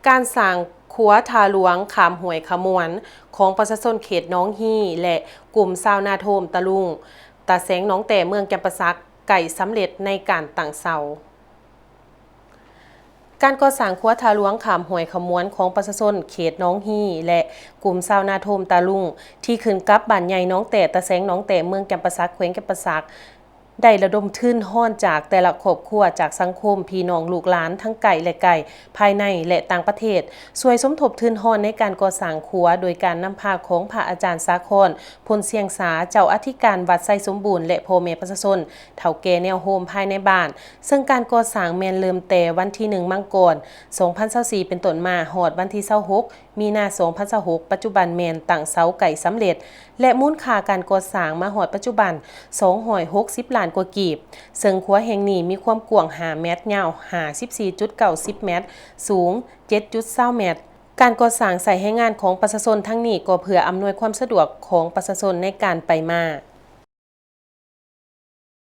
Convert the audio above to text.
ການສ້າງຂົວທ່າຫຼວງຂ້າມຫ້ວຍຂະມວນ ຂອງປະຊາຊົນເຂດໜອງຮີ ແລະ ກຸ່ມຊາວນາໂທມຕະລຸງ ຕາແສງໜອງແຕ້ ເມືອງຈຳປາສັກ ໃກ້ສຳເລັດໃນການຕັ້ງເສົາ. ການກໍ່ສ້າງຂົວທ່າຫຼວງຂ້າມຫ້ວຍຂະມວນ ຂອງປະຊາຊົນເຂດໜອງຮີ ແລະ ກຸ່ມຊາວນາໂທມຕະລຸງ ທີ່ຂຶ້ນກັບບ້ານໃຫຍ່ໜອງແຕ້ ຕາແສງໜອງແຕ້ ເມືອງຈຳປາສັກ ແຂວງຈຳປາສັກ ໄດ້ລະດົມທຶນຮອນຈາກແຕ່ລະຄອບຄົວ, ຈາກສັງຄົມ, ພີ່ນ້ອງລູກຫຼານທັງໃກ້ ແລະ ໄກ, ພາຍໃນ ແລະ ຕ່າງປະເທດ ຊ່ວຍສົມທົບທຶນຮອນໃນການກໍ່ສ້າງຂົວ ໂດຍການນຳພາຂອງພະອາຈານສາຄອນ ພົນຊຽງສາ ເຈົ້າອະທິການວັດໄຊສົມບູນ ແລະ ພໍ່ແມ່ປະຊາຊົນ ເຖົ້າແກ່ແນວໂຮມພາຍໃນບ້ານ, ເຊິ່ງການກໍ່ສ້າງແມ່ນເລີ່ມແຕ່ວັນທີໜຶ່ງ ມັງກອນ ສອງພັນຊາວສີ່ ເປັນຕົ້ນມາ ຮອດວັນທີຊາວຫົກ ມີນາ ສອງພັນຊາວຫົກ ປັດຈຸບັນແມ່ນຕັ້ງເສົາໃກ້ສຳເລັດ ແລະ ມູນຄ່າການກໍ່ສ້າງມາຮອດປັດຈຸບັນ ສອງຮ້ອຍຫົກສິບລ້ານກວ່າກີບ, ເຊິ່ງຂົວແຫ່ງນີ້ມີຄວາມກວ້າງຫ້າແມັດ, ຍາວຫ້າສິບສີ່ຈຸດເກົ້າສິບແມັດ, ສູງເຈັດຈຸດຊາວແມັດ. ການກໍ່ສ້າງໃຊ້ແຮງງານຂອງປະຊາຊົນ, ທັງນີ້ກໍເພື່ອອຳນວຍຄວາມສະດວກຂອງປະຊາຊົນໃນການໄປມາ.